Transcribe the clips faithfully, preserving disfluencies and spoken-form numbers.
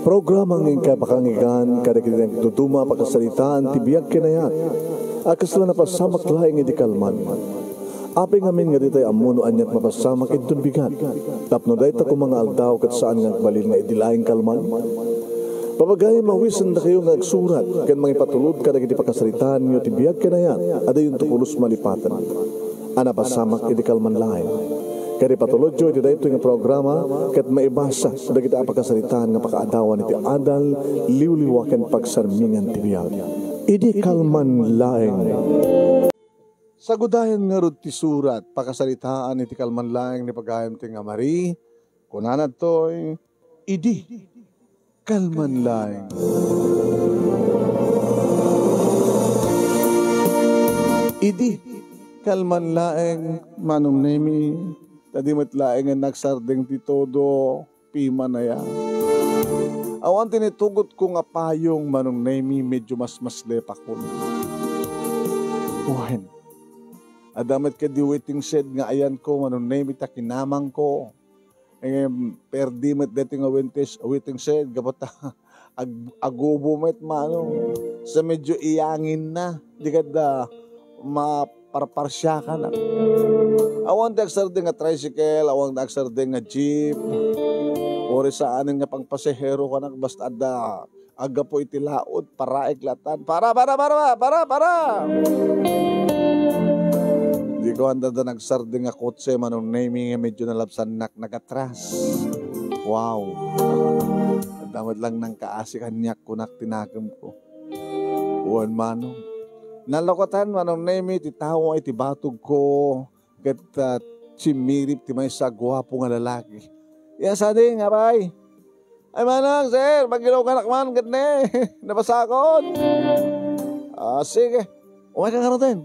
Programa nga inkay pakanggan kadagiti nagduduma a pakasaritaan ti biag ken ayat a kasla napasamak laeng idi kalman. Apay ngamin nga ditay ammo no aniat mapasamak inton bigat, tapno dayta koma nga aldaw ket saan nga agbalin nga idi laeng kalman? Papagayam, awisendakayo nga agsurat ken mangipatulod kadagiti pakasaritaanyo ti biag ken ayat a dayonto pulos malipaten a napasamak idi kalman laeng. Ket ipatulodyo iti daytoy nga programa ket maibasa dagiti a pakasaritaan nga pakaadawan iti adal, liwliwa ken pagsarmingan ti biag. Idi kalman laeng. Sagudayan ngarud ti surat pakasaritaan iti kalman laeng ni pagayam ti nga Marie. Kunana ditoy, idi kalman laeng. Idi kalman laeng, Manong Nemi, ta di met laeng nga nagsardeng ti todo, pimanaya. Awan ti nitugot ko nga payong, Manong Nemi, medyo mas maslepakon. Wen, adda met kadi waiting shed nga ayanko, Manong Nemi, ta kinamangko. Ngem, perdi met daytoy nga waiting, waiting shed, gapu ta ag-, agubo met, Manong. Sa medyo iyangin na, di kadda maparparsiakan. Awan ti agsardeng nga tricycle, awan ti agsardeng nga jeep. Uri saanen nga pangpasahero kanak, basta adda aggapu iti laod, paraek latan. Para, para, para, para, para! Di ko anda da nagsardeng nga kotse, Manong Nemi, nga medyo nalabsannak nagatras. Wow! Adda met lang nangkaasi kaniak, kunak ti nakemko. Wen, Manong. Nalukatan, Manong Nemi, ti tao iti batogko. Ket, ah, chimmirip ti maysa a guapo nga lalaki. "Ya, sading, apay?" "Ay, manang, sir, magilaw ka nak man, ket ne, napasakot." "Ah, sige. Umay ka ngaruden."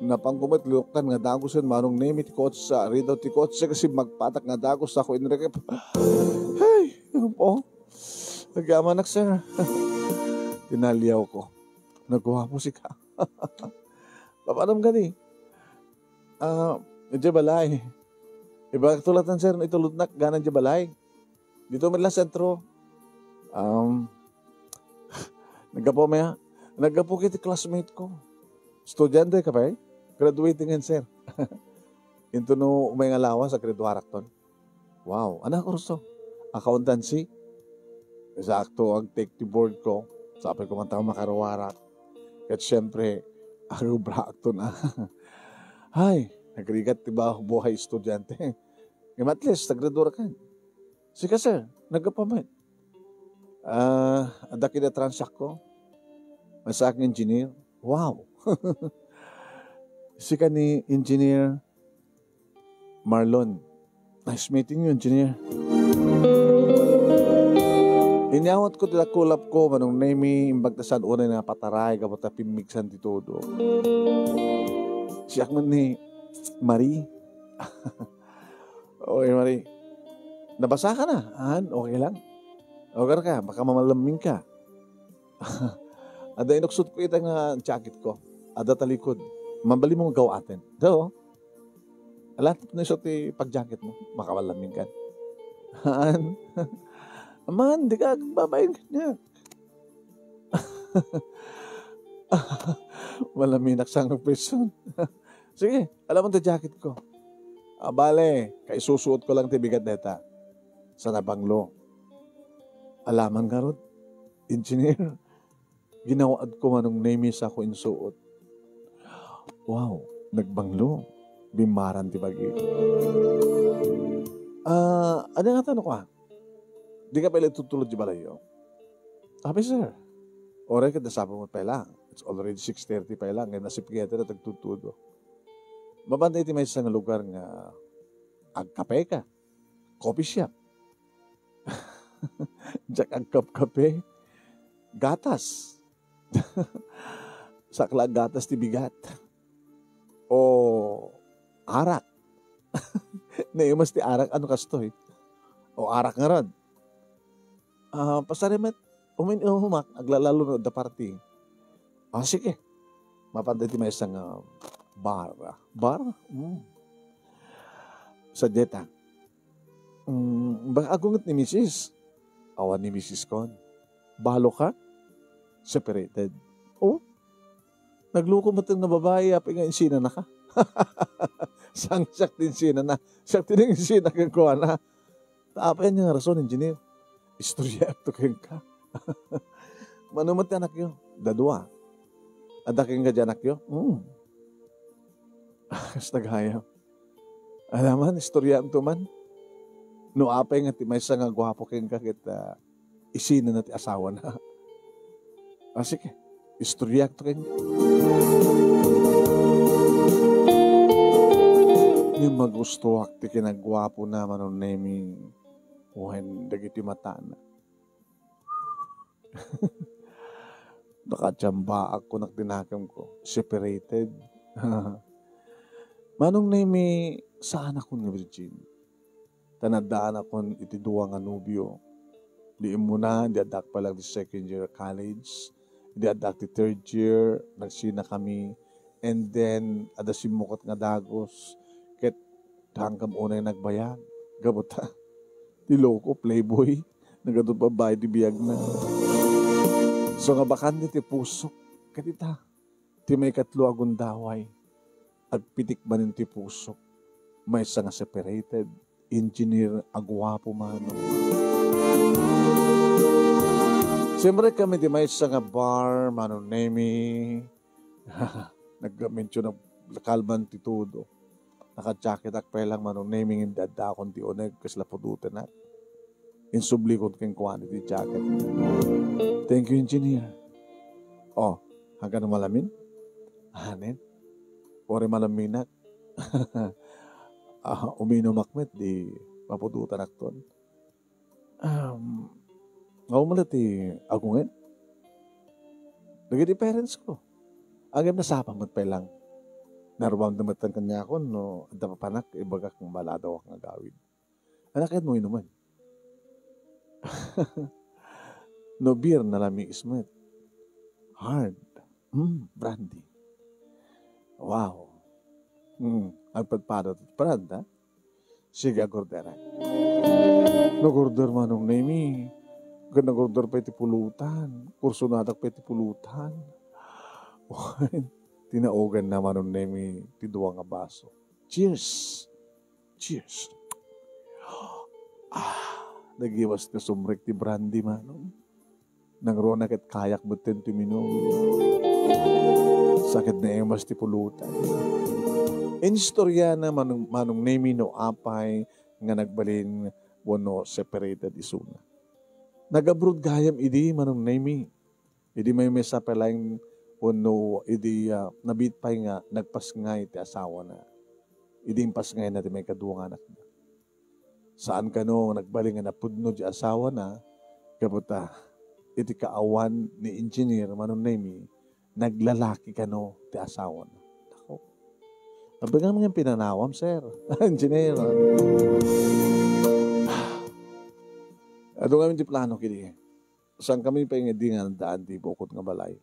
Napanko met linuktan nga dagusen, Manong Nemi, ti kotse, ridaw ti kotse, kasi magpatak nga dagus, ako inrikip. Ay, po. Agyamanak, sir. Tinaliaw ko. Naguapo sika. Papanam kadi? Ah, idiay balay. Ibagak to latta, sir, no itulodnak gana idiay balay. Dito met lang sentro. Um, naggapu maya. Naggapu kiti classmate ko. Estudiante ka pay? Graduating yan, sir. Into no umay nga lawas, aggraduarak ton. Wow, ania kurso? Accountancy? Sakto, ag-take ti board ko. Sapay ko man ta makaruarak. Ket siyempre, agubraak ton. Hay, nagrigat ti ba-, buhay estudiante. Ngem at least, naggraduar kan. Sika, sir, naggapu met. Ah, adda kida transact ko. Maysaak nga engineer. Wow! Sika ni Engineer Marlon. Nice meeting you, Engineer. Inyawat ko ti dakulap ko, Manong Nemi, imbag ta saan unay nga napataray, gapu ta pimmigsan ti todo. Siak man ni Marie. Oy, Marie. Nabasa ka na? An, okay lang? Lugar ka, baka mamalamming ka. Adda inuksot ko ita nga jacket ko. Adda talikod. Mabalin mo gawaten. Do. Alatip na iso ti pag-jacket mo. Makabalaming kan. Haan. Aman, di ka agbabain kanya. Malaminak sa ang person. Sige, alam mo ti jacket ko. Ah, bale, kaisusuot ko lang ti bigat deta. Sa nabanglo. Alaman ngarud, engineer. Ginawaad ko manong Nemi sa ko insuot. Wow, nagbanglo. Bimmaran ti bagi. Ah, ania nga tano ka? Di ka pala itutulod di balayo? Abi, sir. Oray ka, dasapon mo pala. It's already six thirty pa lang. Kaya nasipgeta na tagtutulod. Mabanda iti maysa nga lugar nga agkape ka. Coffee shop. Diak agkapkape. Gatas. Sakla gatas ti bigat. O arak. Naimas ti arak, ano kastoy? O arak ngarud. Ah, pasari met, umin-, umak, aglalalo no da party. Ah, sige. Mapanda iti maysa nga bar. Bar? Mm. Sa dieta. Mm, baka agunget ni misis. awan ni misiskon. Balo ka? Separated. Oh? Nagloko met nga babai, apay nga insinanaka. Saan siak ti insinana? Siak ti nanginsina kenkuana. Ta apay ania nga rason, engineer? Istoryaakto kenka. Mano met ti anakyo? Dadua. Adda kenka di anakyo? Hmm. Kasta gayam. Ania man, istoryaanto man. No apay nga ti maysa nga guapo kenka ket, ah, isinana ti asawana. Ah, sige. Istoryaakto kenka. Ngem magustoak ti kinaguapona, Manong Nemi, wen dagiti matana. Nakachambaak, kunak ti nakemko. Separated. Manong Nemi, saanakon nga virgin. Ta naddaanakon iti dua nga nobio. Di immuna, di addaak pay lang ti second year college. Di addaak ti third year, nagsinakami. And then, adda simmuket nga dagus. Ket, hanggang unay nagbayag. Gapu ta, ti loko, playboy. Nagadu babai ti biagna. So nga bakante ti pusok. Ket ita, ti maikatlo a gundaway, agpitik manen ti pusok. Maysa nga separated, engineer a guapo, Manong. Siyempre kami ti maysa nga bar, Manong Nemi. Nagmention na kalman ti todo. Naka-jacket ak pay lang, Manong Nemi, ngem di addaakon ti uneg, kasla pudotenak. Insublikon kenkuana ti jacket. Thank you, engineer. Oh, hangkan malamin? Anen? Uray malaminak. Ah, uminumak met, di mapudotanakton. Um, nga umala ti agunget? Dagiti parents ko. Agem nasapa met pay lang. Naruamda met kaniakon no adda papanak, ibagak nga maladawak nga agawid. Anak, ket mo inumen. No beer, nalamiis met. Hard. Mm, brandy. Wow. Mm, agpadpado ti brand, ha? Sige, agorderak. Nagorder, Manong Nemi. Ket nagorder pay ti pulutan. Kursonadak pay ti pulutan. Tinaogan na, Manong Nemi, ti dua nga baso. Cheers! Cheers! Ah, nagiwas nga sumrek ti brandy, Manong. Nangruna ket kayak metten ti uminum. Sakit na emas ti pulutan. Instoriana, Manong, Manong Nemi, no apay nga nagbalin wenno separated isuna. Nag-abroad gayam idi, Manong Nemi. Idi maymaysa pay laeng wenno idi, ah, nabiit pay nga nagpasngay ti asawana. Idi impasngayna ti maikadua nga anakna. Saan kano nga nagbalin nga napudno ti asawana, gapu ta iti kaawan ni Engineer Manong Nemi, naglalaki kano ti asawana. Nako. Apay nga pinanawam, sir? Engineer. Adu ngamin ti plano kidi. Saan kami pay nga di nga daan ti bukod nga balay.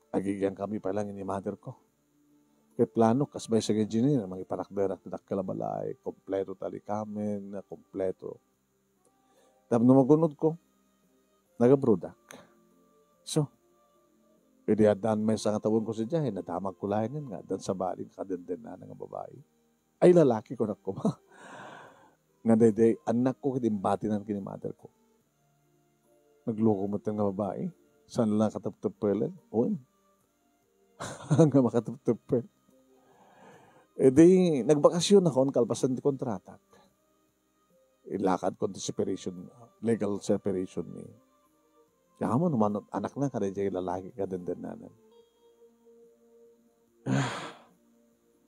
Agigian kami pay lang ni mother ko. Ket plano, kas maysa nga engineer, mangipanakderak ti dakkel a balay, kompleto ti alikamen, kompleto. Tapno magunod ko, nagabrodak. So, idi addaan maysa nga tawen ko sadiay, nadamag ko laengen nga addan sabali nga kadendennanan nga babai. Ay, lalaki ko, nak ko. Nga daydiay, annak ko, ket imbatinan ken ni mother ko. Nagloko met nga babai. Saan la kateptepelen? Wen. Nga makateptepel. E di, nagbakasyon akon kalpasan ti kontratak. Ilakad ko ti separation, legal separation ni. Kaya mo naman, anak na, kada jay lalaki, kadendenanan.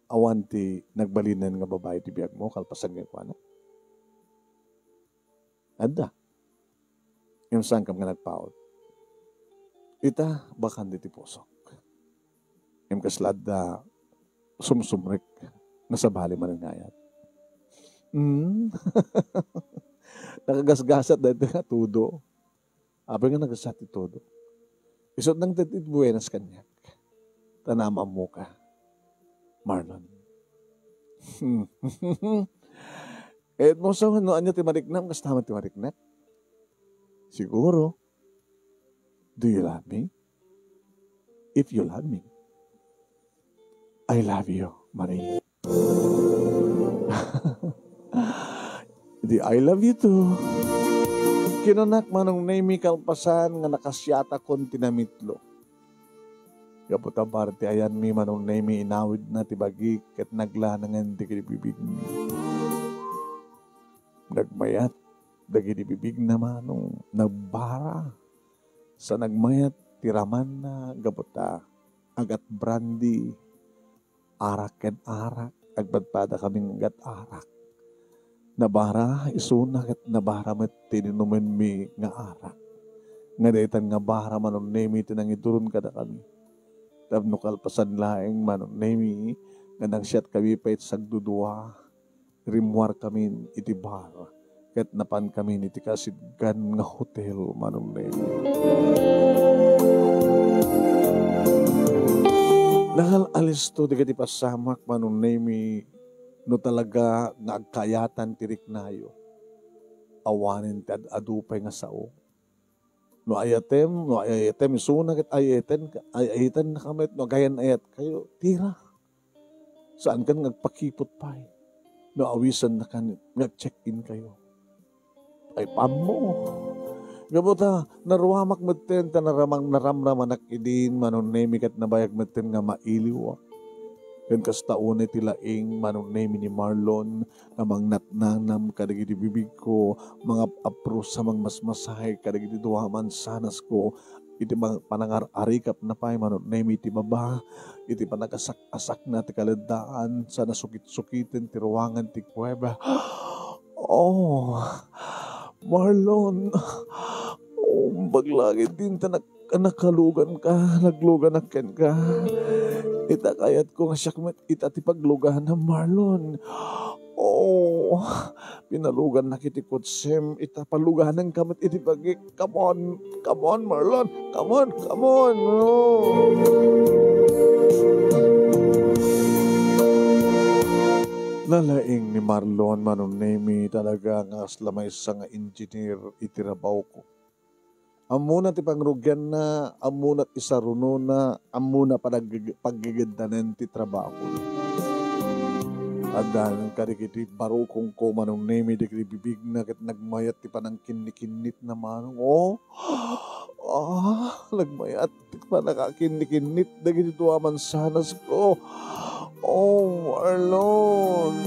Awan ti nagbalinan nga babai ti biag mo, kalpasan nga kuana. Adda. Ngem saankam nga nagpaut. Ita, bakante ti pusok. Ngem kasla adda sumsumrek nga sabali manen nga ayat. Hmm. Nakagasgasat daytoy nga tudo. Apay nga nagasat ti tudo? Isut' nangted ti buenas kaniak. Ta naam-ammoka, Marlon. Et mo sa no ania ti mariknam, kasta met ti mariknak. Siguro, do you love me? If you love me, I love you, Marie. Di I love you too. Kinunak, Manong Nemi, kalpasan nga nakasiatakon ti namitlo. Gapu ta bar ti ayanmi, Manong Nemi, inawidna ti bagik ket naglanangen dagiti bibigmi. Nagmayat dagiti bibigna, Manong, nagbara. Sa nagmayat ti ramanna gapu ta agat brandy, arak ken arak, agpadpada kami nga agat arak. Nabara isuna ket nabara met ti inumenmi nga arak. Nga daytan nga bara, Manong Nemi, ti nangituron kadakami. Tapno kalpasan laeng, Manong Nemi, nga nangsiatkami pay sagdudua, rimmuarkamin iti bar, ket napankamin iti kasidgan nga hotel, Manong Nemi. Nakal-alisto dagiti pasamak, Manong Nemi, no talaga nga agkaayatan ti riknayo. Awanen ti ad-adu pay nga sao. No ayatem, no ayatem isuna ket ayayten, ayaytennaka met no agayan-ayatkayo, tira. Saankan nga agpakipot pay no awisannakan nga ag-check-in kayo. Ay, pammo. Gapu ta, naruamak metten ta naramang-, naramramanak idin, Manong Nemi, ket nabayag metten nga mailiwak. Ken kasta unay ti laing, Manong Nemi, ni Marlon, nga mangnatnanam kadagiti bibigko, mangap-apros a mangmasmasahe kadagiti dua a mansanasko, iti mang-, panangar-arikapna pay, Manong Nemi, ti baba, iti panagasak-asakna ti kaleddaan, sa nasukit-sukiten ti ruangan ti kuweba. Oh, Marlon, oh, bagla ket dinta nak-, nakaluganka, nagluganak kenka. Ita kayatko nga siak met ita ti pagluganam, Marlon. Oh, pinalugannak iti kotsem, ita paluganenka met iti bagik. Come on, come on, Marlon. Come on, come on. Oh. Nalaing ni Marlon, Manong Nemi, talaga nga kasla maysa nga engineer iti trabahoko. Ammona ti pangrugianna, ammona ti sarunona, ammona panag-, paggigiddanen ti trabaho. Addan kadagiti barukongko, Manong Nemi, dagiti bibigna ket nagmayat ti panangkinnikinnitna, Manong. Oh, ah, nagmayat ti panakakinnikinnit dagiti dua a mansanasko. Oh, Marlon.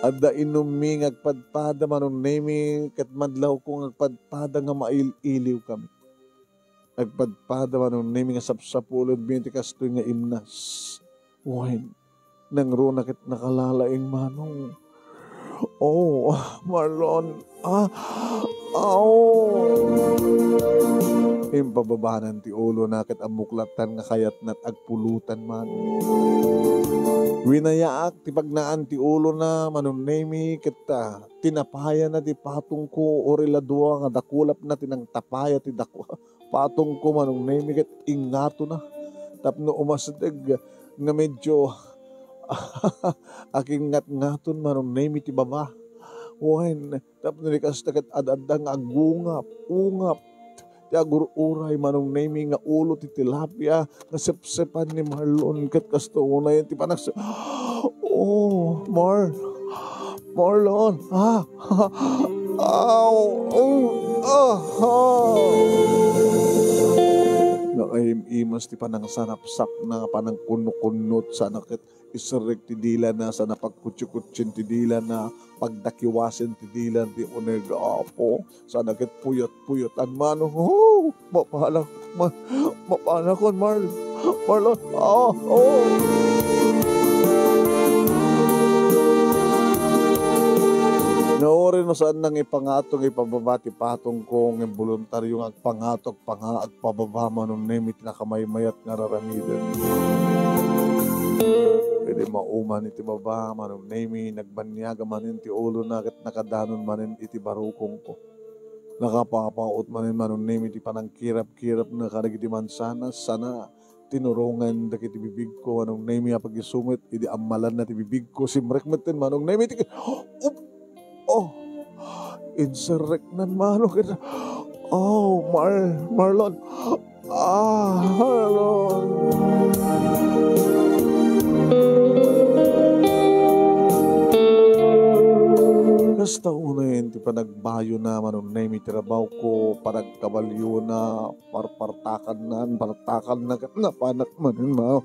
Adda inummi nga agpadpada, Manong Nemi, ket madlawko nga agpadpada nga mail-iliwkami. Agpadpada, Manong Nemi, nga sapsapulenmi ti kastoy nga imnas. Wen, nangruna ket nakalalaing, Manong. Oh, Marlon. Ah, aw. Impababanan ti ulona ket ammok lattan nga kayatna ti agpulutan, Manong. Winayaak ti pagnaan ti ulona, Manong Nemi, ket, ah, tinapayana ti patongko, uray la dua nga dakulapna ti nangtapaya ti daku-, patongko, Manong Nemi, ket ingngatona tapno umasdeg nga medyo akingngatngaton, Manong Nemi, ti baba. Wen, tapno di kasta ket ad-adda nga agungap, ungap ti agur-uray, Manong Nemi, nga ulo ti tilapia nga sepsepan ni Marlon ket kasta unay ti panagse-, oh, Mar-, Marlon, ah, aw, oh, ah, ah. Nakaim-imas ti panangsanapsapna, panangkunno-kunnot, sana ket iserrek ti dilana, sana pagkutsikutsien ti dilana, pagdakiwasen ti dilana ti uneg, Apo. Sana ket puyat-puyatan, Manong. Oh, mapala, ma-, mapalakon, Marl-, Marlon. Ah, oh. Nauray no saan nang ipangato nga ipababa ti patongko, nga inboluntario nga agpangato, agpanga-, agpababa, Manong Nemi, ti nakamaymayat nga raramiden. Idi mauman iti baba, Manong Nemi, nagbaniaga manen ti ulona ket nakadanon manen iti barukongko. Nakapapaut manen, Manong Nemi, ti panangkirap-kirapna kadagiti mansanas, sana tinurongan dagiti bibigko, Manong Nemi, a pag-isu met idi ammalanna ti bibigko, simrek metten, Manong Nemi, ti, up! Oh! Inserreknan, Mano, ket, oh, Mar-, Marlon. Ah, Marlon. Kasta unay ti panagbayona, Manong Nemi, ti trabahoko, panagkabaliona, parpartakanna, partakanna, ket napanak manen, Mano.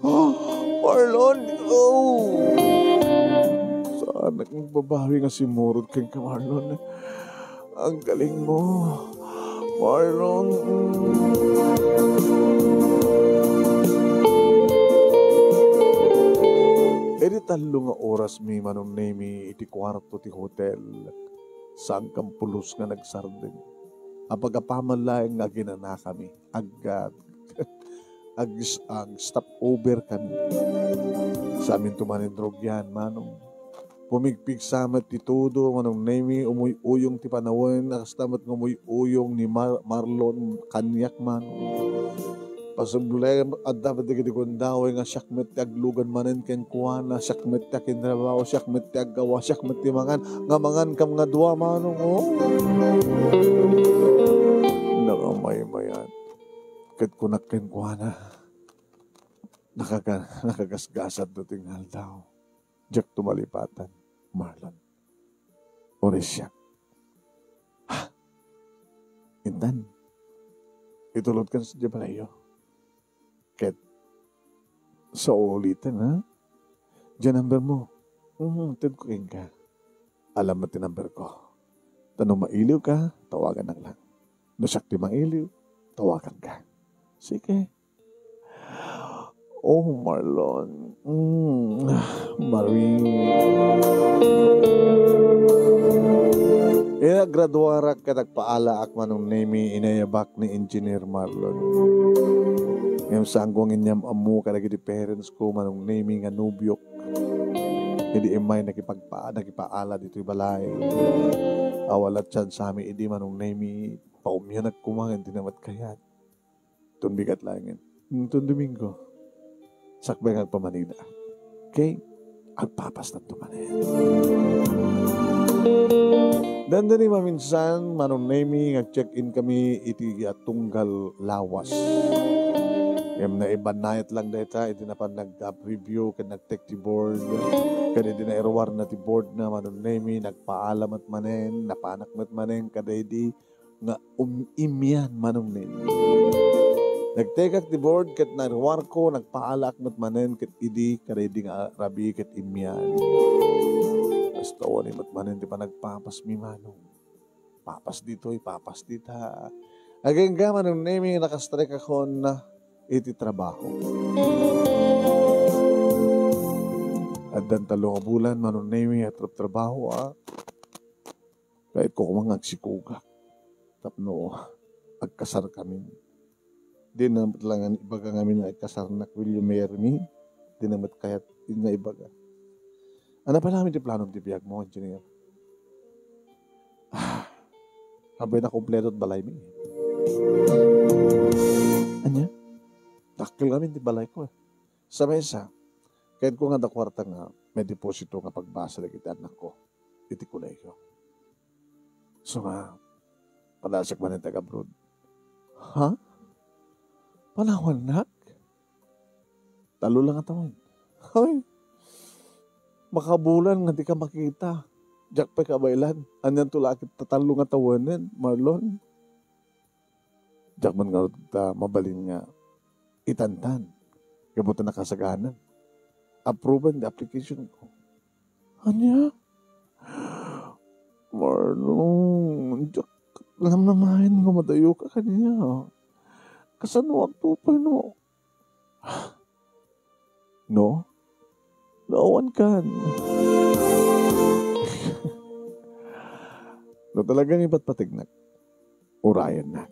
Marlon, oh! Saanak nga agbabawi nga simurot kenka, Marlon. Ang galing mo, Marlon. Idi tallo nga oras mi, Manong Nemi, iti kuarto ti hotel, saan kan pulos nga nagsardeng. Apagapaman laeng nga aginanakami. Agga-, ag-, ag-stop over kami. Saaminto manen rugian, Manong. Pumigpigsa met ti todo, Manong Nemi, umuy-uyong ti panawen, kasta met nga umuy-uyong ni Mar-, Marlon kaniak, Manong. Posible, adda met dagiti gundaway nga siak met ti aglugan manen kenkuana, siak met ti akintrabaho, siak met ti aggawa, siak met ti mangan, nga mangankam nga dua, Manong, oh. Nakamaymayat. Ket kunak kenkuana, nakaga-, nakagasgasat ti aldaw. Diakto malipatan, Marlon. Uray siak. Ha? Intan, itulodkan sa diay balayyo. Ket, sa ulitan, ha? Diay number mo. Mhm, itedko kenka. Alam mo ti number ko. Ta no mailiwka, tawaganak lang. No siak ti mailiw, tawaganka. Sige. Oh, Marlon. Mm, Marie. Ina, graduarak ket agpaalaak, Manong Nemi, inayabak ni Engineer Marlon. Ngem saanko nga inyam-ammo kadagiti parents ko, Manong Nemi, nga nobiok. Idi immay nakipagpa-, nakipaala ditoy balay. Awan la tiyansami idi, Manong Nemi, paumyanak koma nga di na met kayat. Ton bigat laengen. Ton Domingo, sakbay nga agpa-Manila. Okay? Agpapastanto manen. Dandani maminsan, Manong Nemi, nga check-in kami iti, ah, tunggal lawas. Ngem naibannayat lang dayta iti napan nag-, ah, preview ken nag-take ti board. Ken idi nairuarna ti board na, Manong Nemi, nagpaala met manen, napanak met manen kadaydi nga um-, immian, Manong Nemi. Nagtekak ti board ket nairuarko, nagpaalaak met manen ket idi kadaydi nga rabii ket immian. Kasta unay met manen ti panagpapasmi, Manong. Papas ditoy, papas dita. Agingga, Manong Nemi, nakastrikakon iti trabaho. Addan tallo nga bulan, Manong Nemi, a trabtrabaho, ah. Kayatko koma nga agsikugak tapno agkasarkami. Di na met laeng ibaga ngamin nga agkasarnak, will you marry me? Di na met kayat nga ibaga. Ania pay laeng ti planom ti biagmo, Engineer? Ah, abay, nakumpleto ti balaymi. Ania? Dakkel ngamin ti balayko, eh. Sa maysa, kayatko nga adda kuarta nga maideposito nga pagbasa dagiti annakko iti kolehiyo. So nga, padasiak manen ti ag-abroad. Ha? Panawannak? Tallo la nga tawen. Hay! Makabulan nga dika makita. Diak pay kabaelan. Anianto la ket ta tallo nga tawenen, Marlon? Diak man ngarud ta mabalin nga itantan. Gapu ta nakasagana. Approvean ti application ko. Ania? Marlon, diak namnamaen nga madayoka kaniak. Kasano agtupay no? No? No, awan kan. No talagang ipatpategnak, urayennak.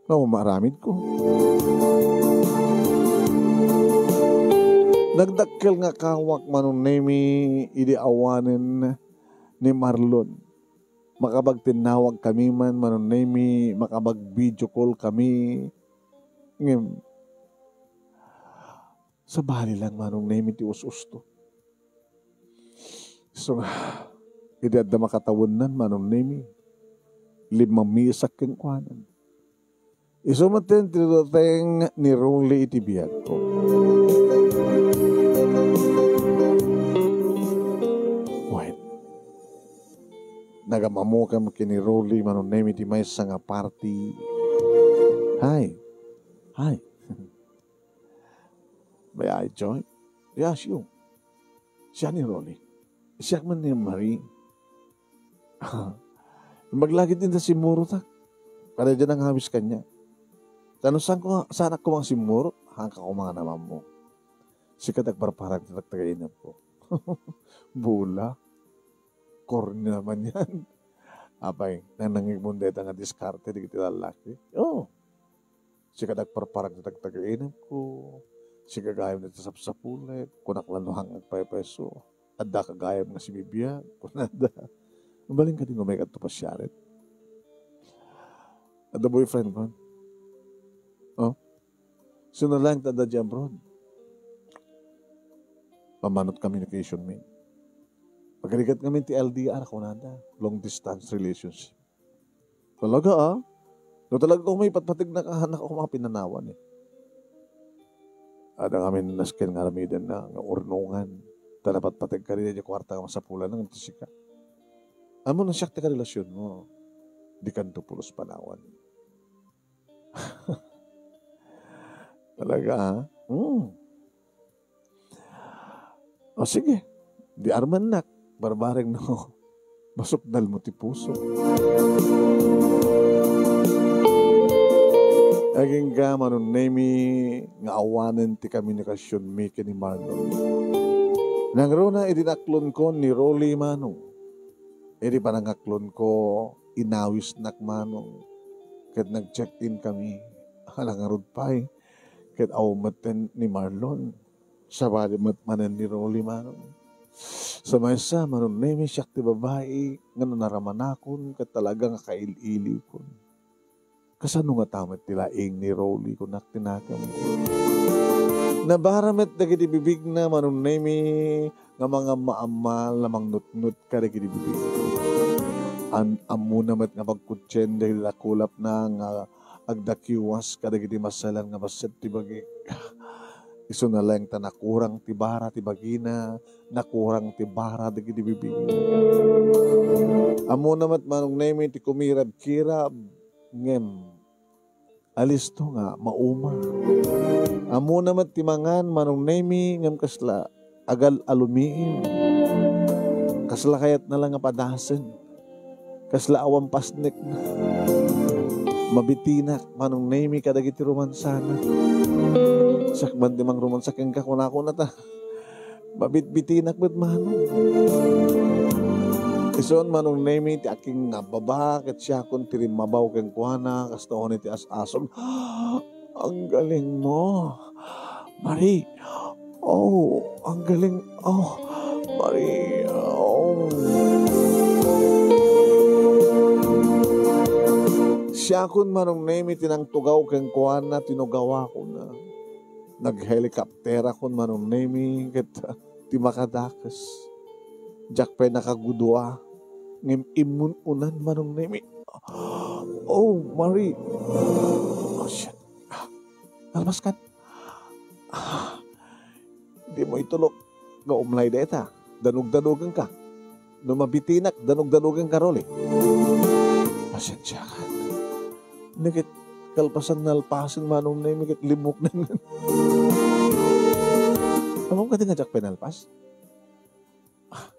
Nga maaramidko. Nagdakkel nga kawak, Manong Nemi, idi awanen ni Marlon. Makapagtinnawag kami man, Manong Nemi, makapag-video call kami. Ngem, sabali lang, Manong Nemi, ti us-usto. So nga, Idi adda makatawennan, Manong Nemi, limmamiisak kenkuana. Isu met ti ruteng ni Rolly iti biagko. Wen, nagam-ammokem ken ni Rolly, Manong Nemi, ti maysa nga party. Hi. Hi. May I join? Yes, you. Siak ni Rolly. Siak man ni Marie. Imbag la ketdi ta simmurotak. Kada dyan ang hawis kanya. Ta no saan ko, saan ako mang simmurot, hangka ko mga namammo. Sika ti agparparag ti tagtagainep ko. Bula. Corny naman yan. Apay, nanangigmon deta nga diskarte di kiti lalaki. Oo. Sika ti agparparag ti tagtagainep ko. Sika gayam ti sapsapulek. Kunak la no hang agpaypayso. Adda ka gayam nga sibibiag. Kunada. Mabalin ka di nga may kadto pasiarit. Adda boyfriend ko. Oh? Sino lang ti adda di abroad? Pamanot communication mi. Pagrigat kami ti L D R, kunada. Long distance relationship. Talaga, ah? No talaga ko may patpatig na kahanak ako mga pinanawan eh. Ada kami nasken nga aramiden na nga urnongan. Ta napatpatig ka rin yung kwarta nga masapulan ng sika. Amo na siya ti karelasyon mo. Di kanto pulos panawan. Talaga, ah? Hmm. O sige, di armannak, barbareng no, masukdal mo ti puso. Agingga, Manong Nemi, nga awanen ti komunikasyon mi ken ni Marlon. Nangruna idi naklon ko ni Rolly, Manong. Idi panangaklon ko, inawisnak, Manong. Ket nag-check-in kami. Ala ngarud pay, ket aw metten ni Marlon. Sabali met manen ni Rolly, Manong. Sa maysa, Manong Nemi, siak ti babai nga nanaramanakon ket talaga nga kail-iliwkon. Kasano ngata met ti laing ni Rolly, kunak ti nakemko. Nabara met dagiti bibigna, Manong Nemi, nga mangammaammal, namangnutnot kadagiti bibig. An-, ammona met nga pagkutsien dagiti dakulapna nga agdakiwas kadagiti masalan nga bassit ti bagik. Isuna laeng ta nakurang ti bara ti bagina, nakurang ti bara dagiti bibigna. Ammona met, Manong Nemi, ti kumirabkirab, ngem alisto nga mauma. Ammona met ti mangan, Manong Nemi, ngem kasla agal-alumiim. Kasla kayatna la nga padasen. Kasla awan pasnekna. Mabitinak, Manong Nemi, kadagiti romansana. Sakbay ti mangromansa kenka, kunakuna ta. Mabitbitinak met, Manong. Isun, Manong Nemi, ti aking nga baba, ket siakon ti rimmabaw kenkuana, kasta unay ti as-asog. Ang galing mo, Marie. Oh, ang galing. Oh, Marie. Oh. Siakon, Manong Nemi, ti nangtugaw kenkuana, tinugawakon. Naghelicopterakon, Manong Nemi, ket ti makadakes. Diak pay nakagudua, ngem immun-unan, Manong Nemi. Oh, Marie. Oh, shit. Ah, nalpas kan. Ah, di mo itulok nga umlay deta. Danug-danugen ka. No mabitinak, danug-danugen ka, Rolly. Pasensya ka. Nagit kalpasan nalpasen, Manong Nemi, ket limmuknen. Ammom kadi nga diak pay nalpas? Ah,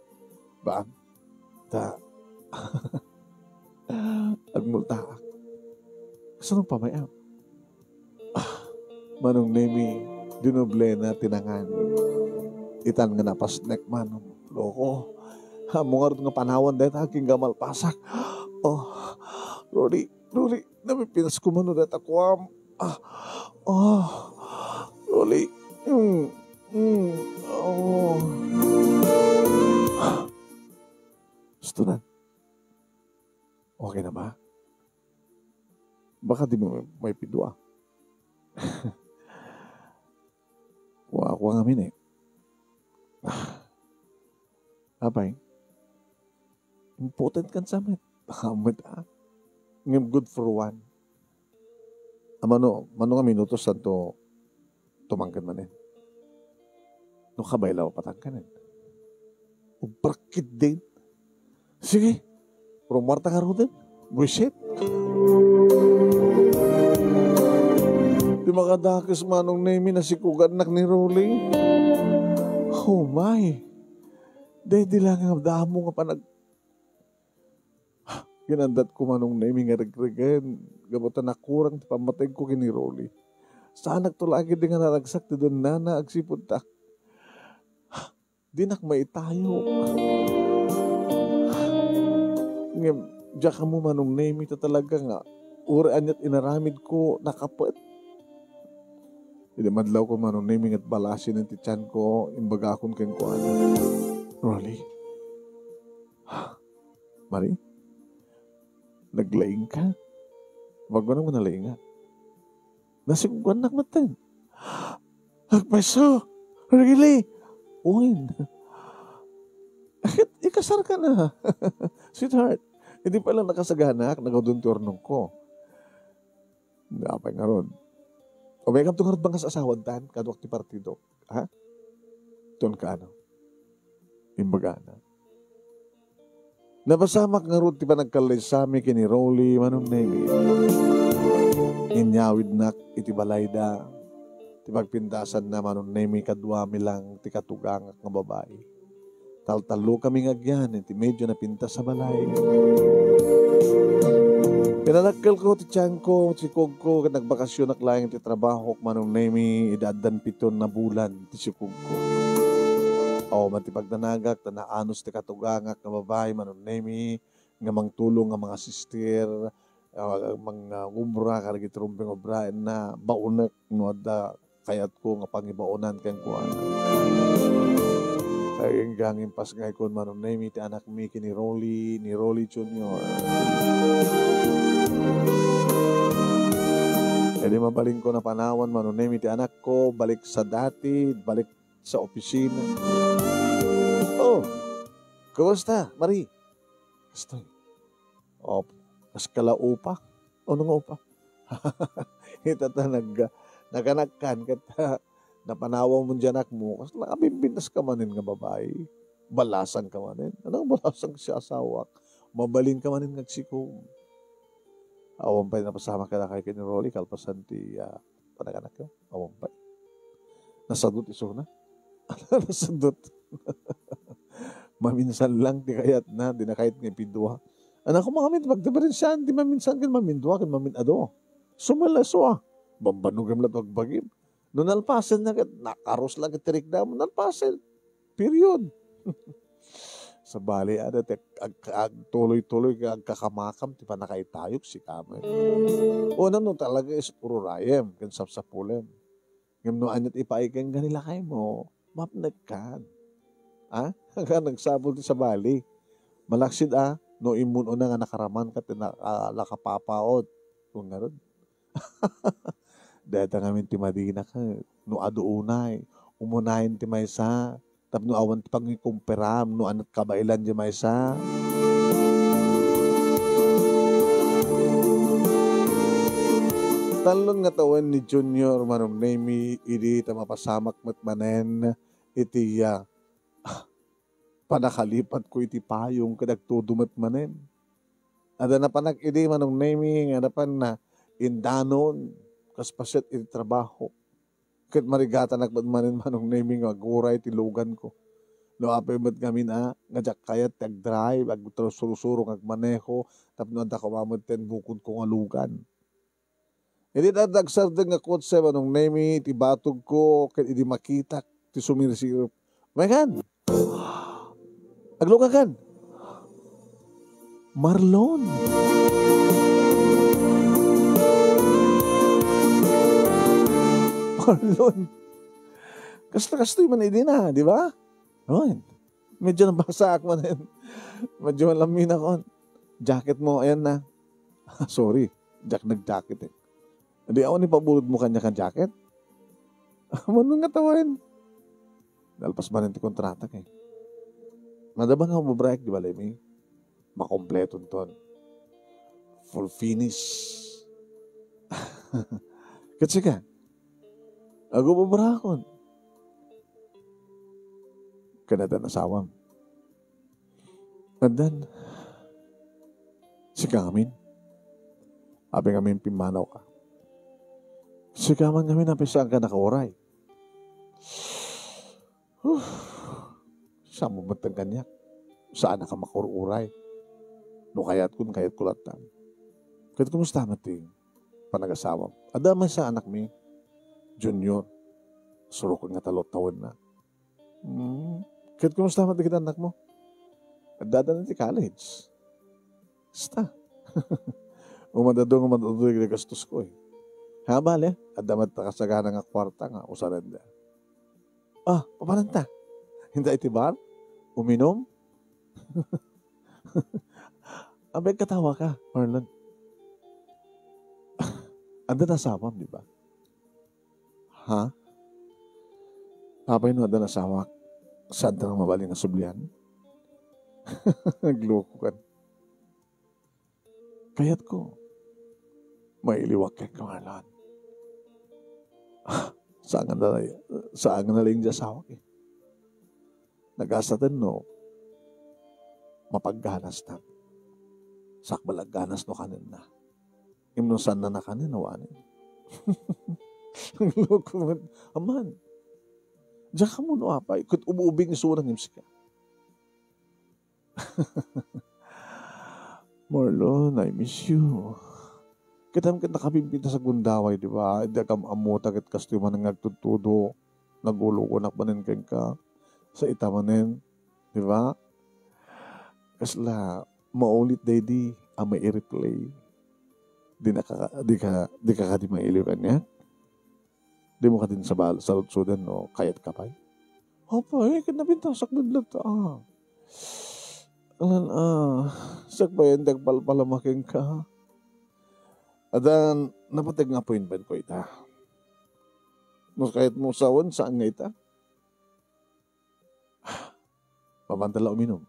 baan? Ta, agmultaak. Kasano pay, am? Ah, Manong Nemi, dinoblena ti nangan. Itan nga napasnek, Manong. Loko. Ammom ngarud nga panawan dayta agingga malpasak. Oh, Rolly, Rolly, napipinasko man dayta kuam. Ah, oh, Rolly. Mm, mm, oh. Gusto na. Okay na ba? Baka di mo may pidua. Kuha, kuha ngamin eh. Apay. Important kan sa met. Amet, ah. Ngem good for one. Amano, mano nga minutos santo tumangkad manen. No kabaylaw patangkanen. Ubrak ketdin. Sige. Rumarta ka ruden. Buisit. Di makadakes Manong Nemi, nasikugannak ni Rolly. Oh my. Daydi lang nga damo nga panag-, Ginandat ko Manong Nemi nga regregen, gapu ta nakurang ti pammateg ko ken ni Rolly. Saanak to la ketdi nga naragsak ti dennana agsipud ta dinak maitayo. Ngem, diak ammo Manong Nemi ta talaga nga, uray aniat inaramid ko, nakapet. Idi madlaw ko Manong Nemi nga balasen ti tiyan ko, imbagakon kenkuana, Rolly, Mari, naglaingka? Bago nang manalaingak. Nasikugannak metten. Agpayso! Really? Wen. Ikasarka na. Sweetheart, idi pay lang nakasaganak, nagaudon ti urnongko. Apay ngarud. Umaykam to ngarud, bangas asawan tan, kaduak ti partido. Ha? Ton ka, ano? Imbagana. Napasamak ngarud ti panagkallaysami ken ni Rolly Manong Nemi. Inyawidnak iti balayda. Ti pagpintasanna Manong Nemi kaduami lang ti katugangak nga babai. Taltallokami nga agyan iti medio napintas a balay. Pinanakkelko ti tiyanko, sikogko, ket nagbakasionak laeng ti trabahok Manong Nemi idi addan piton a bulan ti sikogko. Awan ti pagdanagak ta naanus ti katugangak nga babai Manong Nemi nga mangtulong nga mga sister, ah, mangobra kadagiti rumbeng obraenna, baonek no adda kayatko nga pangibaonan kenkuana. Agingga nga impasngayko Manong Nemi ti anakmi ken ni Rolly, ni Rolly Junior. Idi mabalinko napanawan Manong Nemi ti anakko, balik sa dati, balik sa opisina. Oh, kumusta, Marie? Kastoy. O, kas kala upa. Ano nga upa? Ita ta nag-, naganakkan ket napanawam mo diay anakmo, kas nakabimbintas ka manen nga babai. Balasan ka manen. Anong balasan ka sa asawak? Mabalin ka manen nga agsikom. Awan pay napasamak kadakayo ken ni Rolly, kalpasan ti, ah, panaganak yo. Awan pay. Nasadot isuna. Nasadot. Maminsan lang ti kayatna, di na kayat nga ipidua. Anak ko, mga mit, magdiferensiaan ti maminsan ken mamindua ken mamin-ado. Sumalaso, ah. Bambanogem la to agbagim. No nalpasen na ket, nakarus la ket ti riknamo, nalpasen. Period. Sabali, ada ti ag-, ag-, agtuloy-tuloy nga agkakamakam ti pannakaitayok, sika met. Una, no talaga is ururayem ken sapsapulem. Ngem no aniat ipaay ken nga ni lakaymo, mapnekkan. Ha? Nga nagsapul ti sabali. Malaksid a, no immun-una nga nakaraman ka ti na-, ah, nakapapaot. Kung ngarud. Dayta ngamin ti madina ka, no adu unay, umunayen ti maysa, tapno awan ti pangikumparam, no aniat kabaelan ti maysa. Talon nga tawen ni Junior Manong Nemi idi ta mapasamak met manen iti, ah, panakalipatko iti payong ket agtudo met manen. Adda napanak idi Manong Nemi nga napan na indanon kas paset iti trabaho. Ket marigatanak met manen Manong Nemi nga aguray ti luganko. No apay met ngamin a, nga diak kayat ti agdrive, agsursurong agmaneho, tapno adda koma met ti bukodko nga lugan. Idi adda agsardeng nga kotse Manong Nemi iti batogko ket idi makitak ti sumirsirip. Megan! Aglugakan! Marlon! Marlon! Kasta kastoy man idi na, di ba? Oy, medyo nabasaak man. Medyo malamina kon. Jacket mo, ayan na. Sorry, diak nag-jacket eh. Di awan ipabulod mo kanya kan jacket? Mano nga tawen? Nalpas manen ti kontrata kay. Madama nga umabraek di balay mi. Pakompletonton. Full finish. Ket sika, agub-ubrakon. Ken addan asawam. Addan, sika ngamin. Apay ngamin pimmanawka. Sika man ngamin, apay saanka nakauray. Huh. Saan mo met kaniak? Saanka makur-uray? No kayatkon, kayatko latta. Ket kumusta met ti panagasawam? Adda maysa anakmi, Junior. Surok nga tallo tawenna. Hmm. Ket kumusta met dagiti annakmo? Addada ti college. Basta. Umadado nga madado ti gastosko, eh. Ha, bale, adda met kasagana nga kuarta nga usarenda. Ah, papananta? Inta iti bar? Uminum? Apay agkatawa ka, Marlon? Adda asawam, di ba? Ha? Apay no adda asawak, saanka nga mabalin nga sublian? Agluko ka. Kayatko, mailiwak kenka, Marlon. Saan nga na-, saan nga nalaing ti asawak, eh. Nagasaten no mapagganastan. Sakbay la agganas no kanenna. Ngem no saanna nakanen, awanen. Agluko met. Aman. Diak ammo no apay. Ket ub-ubing isuna ngem sika. Marlon, I miss you. Ket ammom ket nakapimpintas a gundaway, di ba? Idi agam-ammota ket kastoy manen nga agtudtudo. Nagulogonak manen kenka. Sa ita manen, di ba? Kasla maulit daydi a mai-replay. Di naka-, di ka, di ka kadi mailiw kaniak? Dimo kadi sabal-, saludsoden no kayatka pay? Apay, ket napintasak met latta, ah. Alan, ah, siak pay ti agpalpalama kenka. Adda napateg nga appointment ko ita. No kayatmo sawen, saan nga ita? Mabanta la uminum.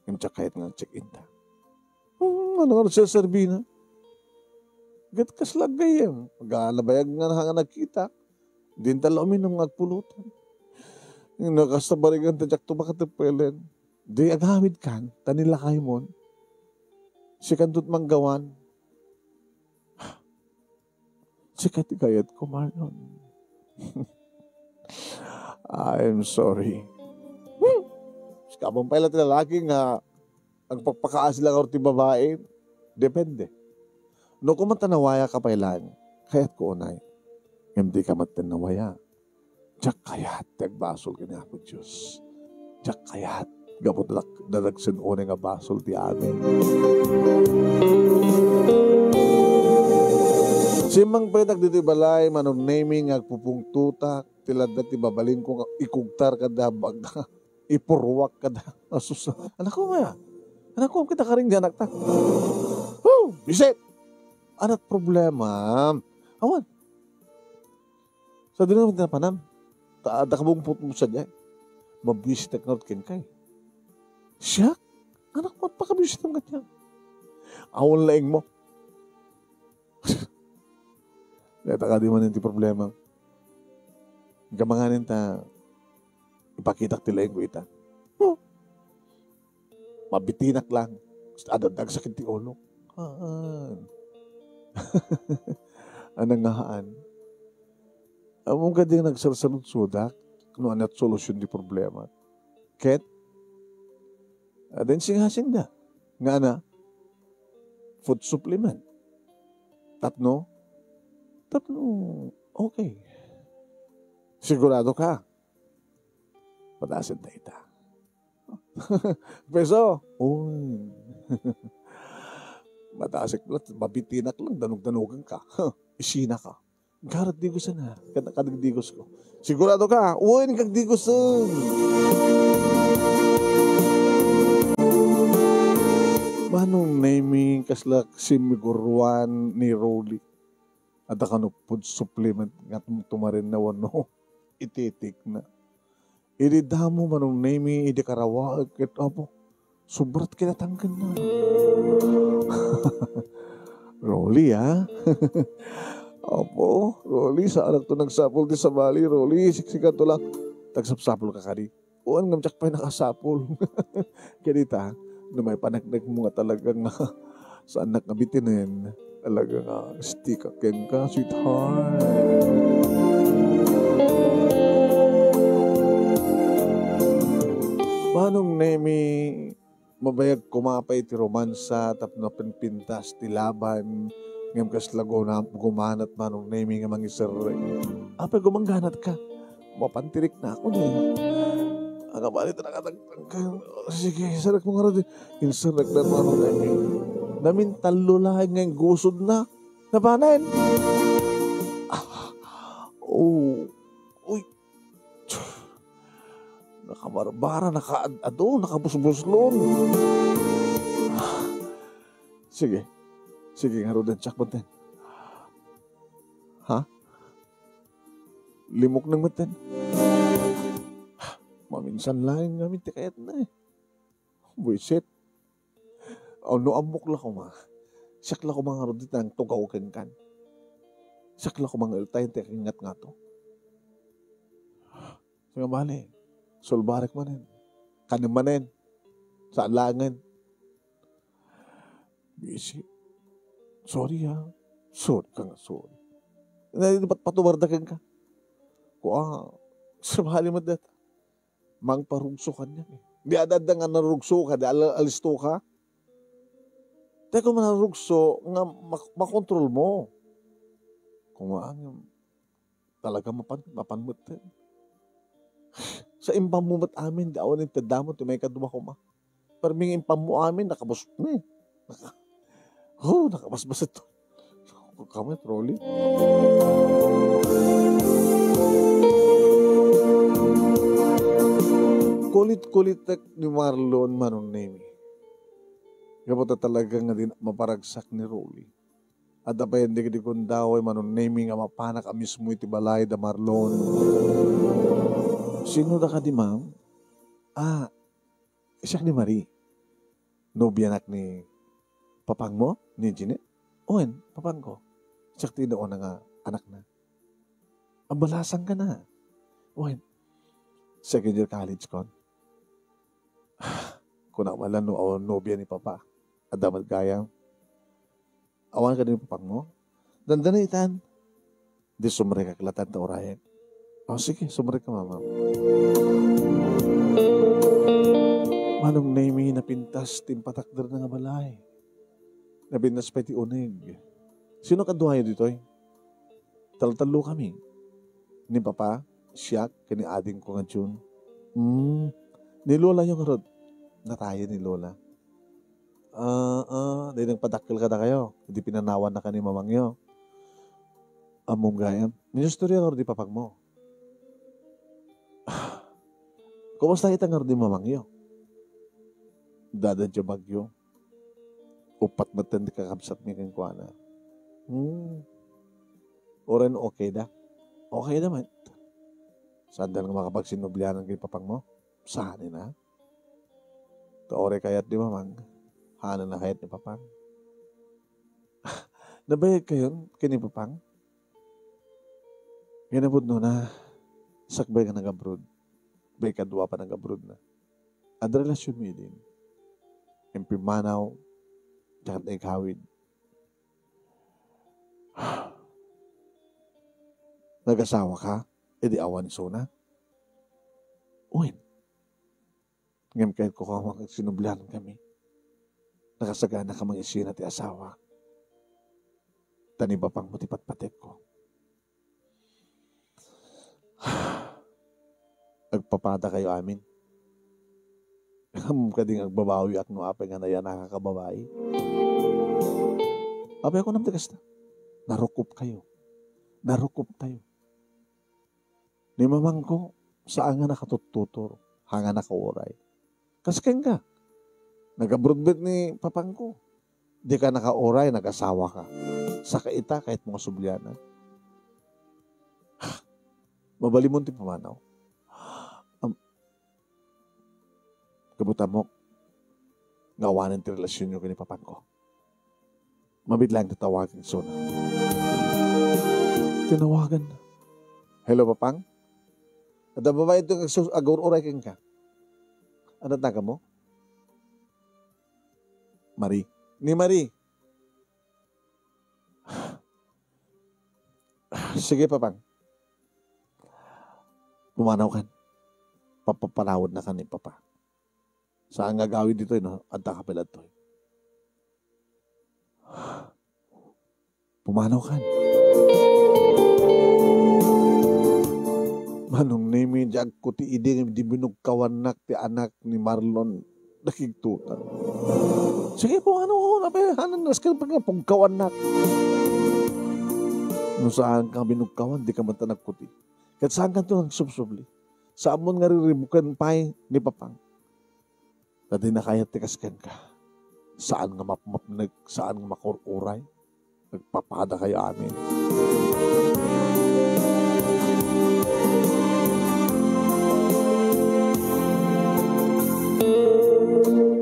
Ngem diak kayat nga check-in ta. Hmm, ano nga serserbina? Ket kasla gayyem, agnabayag nga, nga nagkita. Dinta la uminum nga agpulutan. Ngem no kasta barigan ta diak to makatepelen. Di agawid kan, ta ni lakaymon. Sikanto ti manggawan. Sika ti kayatko, Marlon. I'm sorry. Hmm. Sika man pay la ti lalaki nga agpakpakaasi la ngarud ti babai. Depende. No, koma ta nawayaka pay laeng, kayatko unay. Ngem dika met nawaya. Diak kayat ti agbasol ken Apo Dios. Diak kayat gapu ta dak-, dadagsen unay nga basol ti amin. Simmangpetak ditoy balay, Manong Nemy, nga agpupungtotak, ti ladda ti babalinko nga ikugtar kada bagda, ipurruak kada. Asus, anakko nga. Anakko, kita karing di anakta. Woo! Bisit! Anat problema? Awan. Sa dina napanam. Ta, adda kabungputmo sadiay. Mabisitak ngarud kenka. Siak? Anakmo, pakabisitam kaniak. Awan laeng mo. Dayta kadi manen ti problema. Gamanganen ta ipakitak ti laengko ita. Huh. Mabitinak lang. Adda agsakit ti ulo. Haan. Anang nga haan? Ammom kadi nga nagsalsaludsodak no ania ti solusion ti problema. Ket, ah, adda insingasingda. Nga ana, food supplement. Tapno? Tapno, okay. Sigurado ka? Padasen ta ita. Peso? Uy. Matasek lang, mabitinak lang, danog-danogan ka. Isina ka. Garot digusan ha. Kada kadigdigos ko. Sigurado ka? Uy, kagdigusan. Manong Nemy, kasla simiguruan ni Rolly. Adda kano food supplement nga tum-, tumaren na wano. Ititik na. Idi damo Manong Nemy, idi karawaek ket, apo, Sobra ti kinatangkenna. Rolly, ah. Apo, Rolly, saanakto nagsapul ti sabali, Rolly, siksikato lang. Tagsapsapulka kadi. Wen ngem diak pay nakasapul. Kadi ta, no maipaneknekmo nga talaga nga saannak nga bitinen, talaga nga stick kenka, sweetheart. Manong Nemi, mabayag koma pay ti romansa tapno napinpintas ti laban, ngem kasla guna-, gumanat Manong Nemi nga mangiserrek. Apay gumangganatka? Mapan ti riknakon, eh. Agabali ta nakatangtangken. Sige, serrekmo ngarud. Inserrekna Manong Nemi. Namintallo laeng nga inggusodna. Napanen. Ah, oh. Uy. Nakabarbara, nakaad-ado, nakabusbuslon. Sige. Sige, ngaruden, siak metten. Ha? Limukneng metten. Maminsan laeng ngamin ti kayatna, eh. Buisit. O, no ammok la koma, siak la koma ngarud ti nangtugaw kenkan. Siak la koma nga eltayen ti akingngatngato. Sika bale, sulbarek manen. Kanem manen. Saan laengen. Bisi. Sorry, ha. Sorry ka nga, sorry. Na, pat-, patubarda kenka. Kua, sabali met data. Mangparugso kaniak, eh. Di adda-adda nga narugso ka, di al-, alisto ka. Tay kung narugso nga mak-, makontrol mo. Kung ano, talaga mapan, mapan met, eh. Sa impam mo met amin, di awan intedda mo, ti maikadua koma. Permi nga impam mo amin, nakabus-, eh. Naka-, oh, nakabasbas ito. Kami, trolley. Kulit-kulitek ni Marlon Manong Nemi. Gapu ta talaga nga di maparagsak ni Rolly. Adda pay dagiti gundaway Manong Nemi nga mapanak a mismo iti balay da Marlon. Sino da kadi, ma'am? Ah, siak ni Marie. Nobianak ni papangmo, ni Jeanette? Wen, papangko. Siak ti inuuna nga anakna. Abalasan ka na. Wen, second year college kon. Kuna man lang no, awan nobia ni papa. Adda met gayam. Awan kadi ni papangmo? Dandani itan. Di sumrekak latan ta urayen. O, sige, sumrek ka, mama. Manong Nemi, napintas ti impatakderna nga balay. Napintas pay ti uneg. Sino kaduayo ditoy? Taltallo kami. Ni Papa, siak, ken ni adingko nga Jun. Hmm. Ni Lola yo ngarud. Natayen ni Lola. Ah, ah, di nagpadakkel kadakayo. Di pinanawan na ka ni mamangyo. Ammom gayam. Ministorya ngarud ni papangmo. Kumusta ita ngarud ni mamangyo? Dada diay bagyo. Uppat metten ti kakabsatmi kenkuana. Hmm. Uray no okay da. Okay da met. Saan da nga makapagsinublianan ken papangmo? Saan na? Ta uray kayat ni mamang, haanna kayat ni papang. Nabayag kayon ken ni papang? Nga napudno na, sakbay nga nag-abroad. Bay kadua pa nag-abroad na. Adda relasyon mi idin. Impimmanaw, diak igawid. Nagasawa ka? Idi awan isuna? Wen. Ngem kayatko nga makagsinublian kami. Nakasagana ka mangisina ti asawa. Ta ni papangmo ti patpatekko. Agpapada kayo amin. Ammom kadi nga agbabawiak no apay nga nayanakak a babai? Apay a kunam ti kasta? Narukop kayo. Narukop tayo. Ni mamangko, saan nga nakatuttutor, haan nga nakauray. Kas kenka, nag-abroad met ni papangko. Dika nakauray, nagasawa ka. Saka ita, kayatmo nga sublianan. Mabalinmon ti pumanaw. Am-, Kabutangmo, nga awanen ti relasionyo ken ni papangko. Mabiit laeng ti tawagan isuna. Tinawagan. "Hello, Papang? Adda babae ito nga agsus-, agur-uray kenka. Ano taga mo?" "Marie." "Ni Marie." "Sige, Papang. Pumanaw kan. Papapanawad na kan ni Papa. Saan nga agawid ditoy, no? Adda ka pala ditoy." Pumanaw kan. Manong Nemi, diak ko ti idi nga di binugkawannak ti anak ni Marlon. Nakigtutan. Sige, pumanaw ko na, pe. Hanan nas ka pa nga pugkawannak. No saan ka binugkawan, di ka man ta nagkuti. Ket saan ka to nagsubsubli? Saan mo nga riribukan pay ni Papang? Ta di na kayat ti kas kenka. Saan nga mapmapnek, saan nga makur-uray. Nagpapada kayo amin.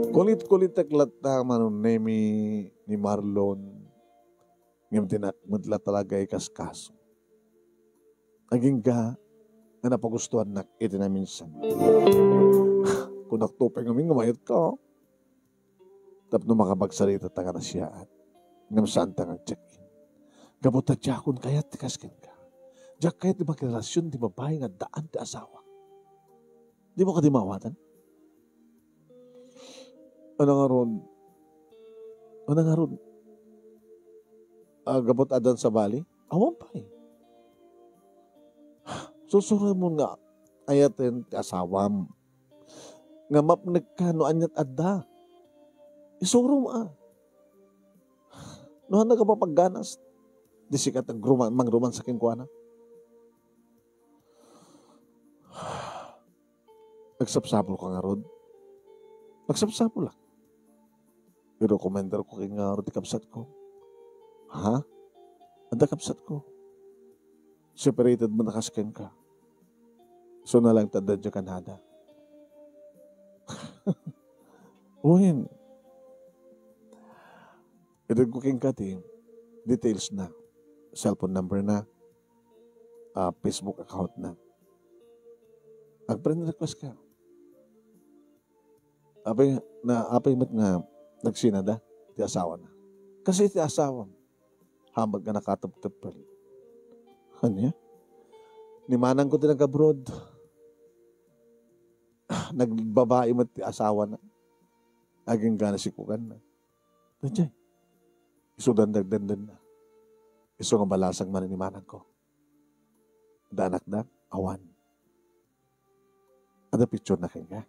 Kulit-kulitek latta, Manong Nemi, ni Marlon. Ngem dinak met la talaga ikaskaso. Agingga nga napagustuannak iti naminsan. Kunak to pay ngamin nga mayat ka. Tapno makapagsarita ta nga nasiaat. Ngem saan ta nga agtiak-in. Gapu ta diakon kayat ti kas kenka. Diak kayat ti makirelasion ti babai nga addaan ti asawa. Di mo kadi maawatan? Ano ngarud? Ano ngarud? Ah, gapu ta addan sabali? Awan pay. Susuroy mo nga ayaten ti asawam. Nga mapnek ka no aniat adda. Isurom a. No, haan ka papagganas? Di sika ta gruman-, mangruman sa kenkuana. Nagsapsapul ka ngarud? Nagsapsapul ak. Pero kumender ko ken ngarud ti kabsat ko. Ha? Adda kabsat ko. Separated man a kas kenka. So na lang ta adda diay Canada. Wen. Itedko kenka ti details na. Cellphone number na. Ah, Facebook account na. Ag-friend request ka. Apay, na, apay met nga nagsinada ti asawana. Kasi ti asawam, habag nga nakateptepel. Ania? Ni manangko ti nag-abroad. Nagbabai met ti asawana. Agingga na sikuganna. Daydiay. Isu dandagdandanna. Isu nga balasang man ni manangko. Adda anakda? Awan. Adda picture na kenka?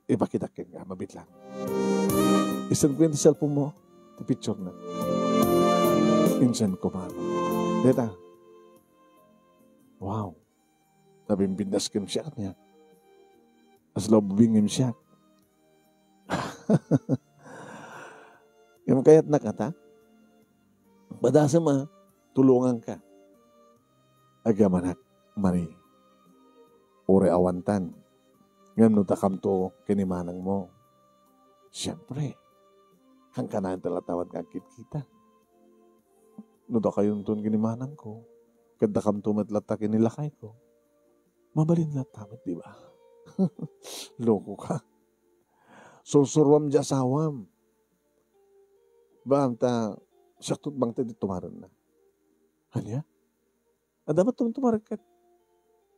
Ipakitak kenka, mabiit lang. I-send ko iti cellphone mo, ti picture na. In-send ko man. Deta. Wow. Nabimbindas ken siak niya. As lubing ken siak. Ngem kayatna kata? Padasem a, tulonganka. Agyamanak, Marie. Uray awantan. Ngem no dakamto ken ni manangmo, siempre, kankanayon ta latta met nga agkitkita. No dakayonton ken ni manangko, ket dakamto met latta ken ni lakayko, mabalin latta met, di ba? Loko ka. Sursuruam di asawam. Bangta, siakto, bangta di tumarenna. Ania? Adda met tum-, tumarek ket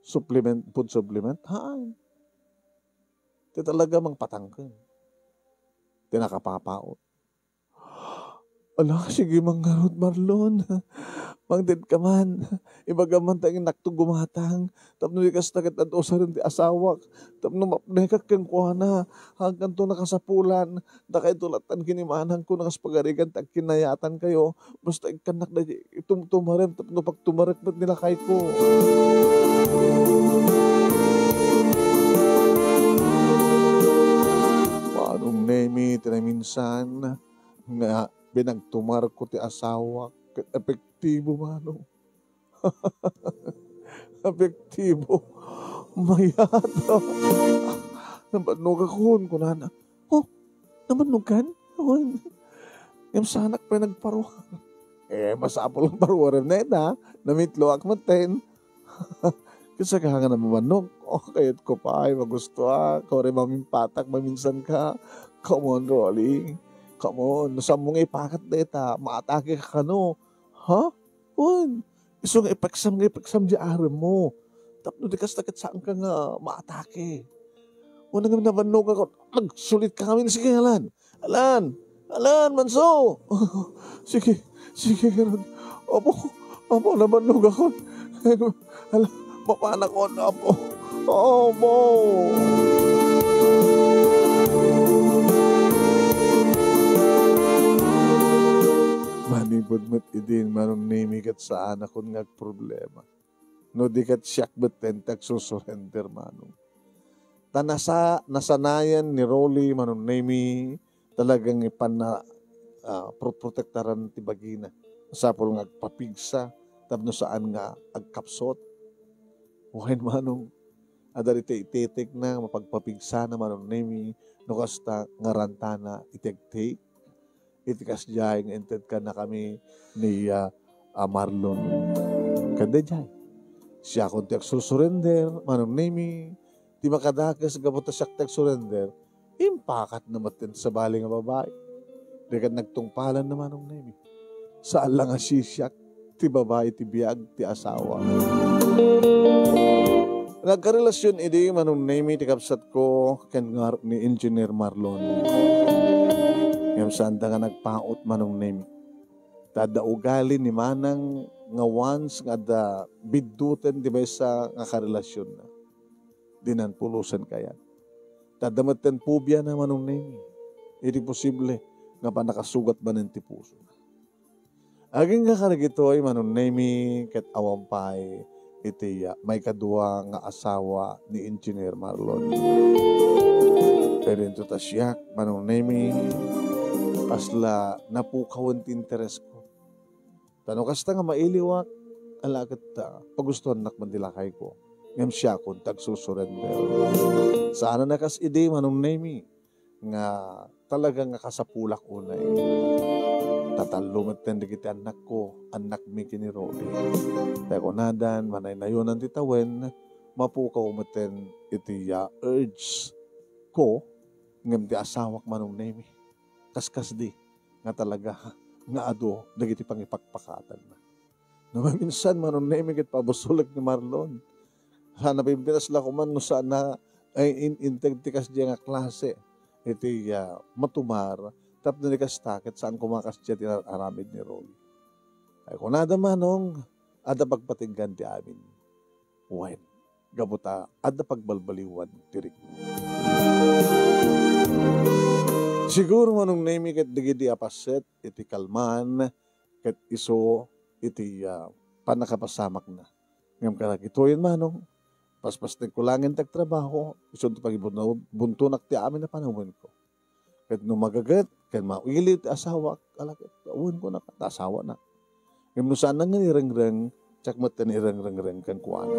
supplement, food supplement? Haan. Ti talaga mangpatangken. Ti nakapapaot. Ala, sige man ngarud, Marlon. Mangted ka man. Ibagam man ta innakto gumatang. Tapno di kasta ket ad-usaren ti asawak. Tapno mapnekak kenkuana. Haankanto nakasapulan. Dakayto lattan ken ni manangko nga kas pagarigan ti agkinayatankayo. Basta ikkannak daydi itumtumarem tapno pagtumarek met ni lakayko. Manong Nemi, ti naminsan nga pinagtumarko ti asawak ket epektibo, Manong. Epektibo. Mayat. Nabannogakon, kunana. Oh, Nabannogan? Wen. Ngem saanak pay nagparuar. Eh, masapul nga paruaren dayta. Namitloak metten. Kasta ka nga nabannog. O, kayatko pay, magustuak. Uray mamimpatak, maminsanka. Come on, Rolly. Come on. No saanmo nga ipakat dayta, maatake ka kano. Ha? Wen. Isu nga ipaksam nga ipaksam diay aremmo. Tapno di kasta ket saanka nga maatake. Wen, ngem nabannogakon. Agsulitka ngamin. Sige, Alan. Alan! Alan, Manso! Sige, sige, ngarud. Apo, apo, nabannogakon. Ala, mapanakon, apo. Apo! Manipud met idin, Manong Nemi, ket saanakon nga agproblema. No di ket siak metten ti agsusurrender, Manong. Ta nasa-, nasanayan ni Rolly, Manong Nemi, talagang ipanna, ah, pro-, protektaran ti bagina. Masapul nga agpapigsa tapno saan nga agkapsut. Wen, Manong, adda ditoy itetekna, mapagpapigsana, Manong Nemi, no kasta, ngarantana iti agtake. Iti kasdiay nga inted kannakami ni, ah, ah, Marlon. Ket daydiay, siakon ti agsursurrender, Manong Nemi, ti makadakes gapu ta siak ti agsurrender, impakatna metten ti sabali nga babai. Di ket nagtungpalanna, Manong Nemi. Saan la nga sisiak ti babai ti biag ti asawa. Nagkarelasion idi, Manong Nemi, ti kabsatko ken ngarud ni Engineer Marlon. Ngem saanda nga nagpaut, Manong Nemi. Ta adda ugali ni Manang nga once nga adda bidduten ti maysa nga karelasionna, dinan pulosen kayat. Ta adda metten pobiana, Manong Nemi. Idi posible nga pannakasugat manen ti pusona. Agingga kadagitoy, Manong Nemi, ket awan pay iti, ah, maikadua nga asawa ni Engineer Marlon. Pero inton ta siak, Manong Nemi, kasla napukawen ti interesko. Ta no kasta nga mailiwak, ala ket ta, pagustuannak man ti lakayko. Ngem siakon ti agsusurrender. Saan a kas idi, Manong Nemi, nga talaga nga kasapulak unay. Ta tallo metten dagiti annakko, annakmi ken ni Rolly. Ta kunadan, manaynayonan ti tawen, mapukaw metten iti, ah, urge ko, ngem ti asawak, Manong Nemi, kaskasdi nga talaga nga adu dagiti pangipakpakatanna. No maminsan, Manong Nemi, ket pabusolek ni Marlon. Sana pimpinas la koman no saan a, ay, in-, integ ti kasdiay nga klase iti, ah, matumar, tapno di kasta, ket saan koma kasdiay ti aramid ni Rolly. Ay, kunada, Manong, adda pagpatinggan ti amin. Wen, gapu ta adda pagbalbaliwan ti rikna. Siguro, Manong Nemi, ket dagidi a paset iti kalman, ket isu iti, ah, pannakapasamakna. Ngem kadagitoyen, Manong, paspasnekko laeng ti agtrabaho, isu ti pagibuntonak ti amin a panawenko. Ket no magaget ken mailiw ti asawak, ala ket, awanko na, ta asawana. Ngem no saan nga irengreng, siak met ti irengreng kenkuana.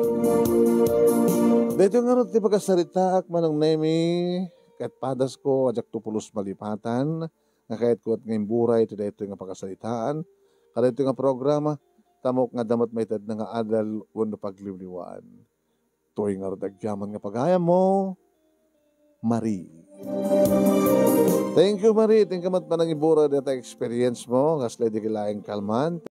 Daytoy ngarud ti pakasaritaak, Manong Nemi, ket padasko, a diakto pulos malipatan, nga kayatko nga imburay iti daytoy nga pakasaritaan, kadaytoy nga programa, ta maikadua met maitedna nga adal wenno pagliwliwaan. Toy ngarud agyaman nga pagayammo, Marie. Thank you, Marie. Thank you met panangibura dayta experience mo. Kasla idi laeng kalman.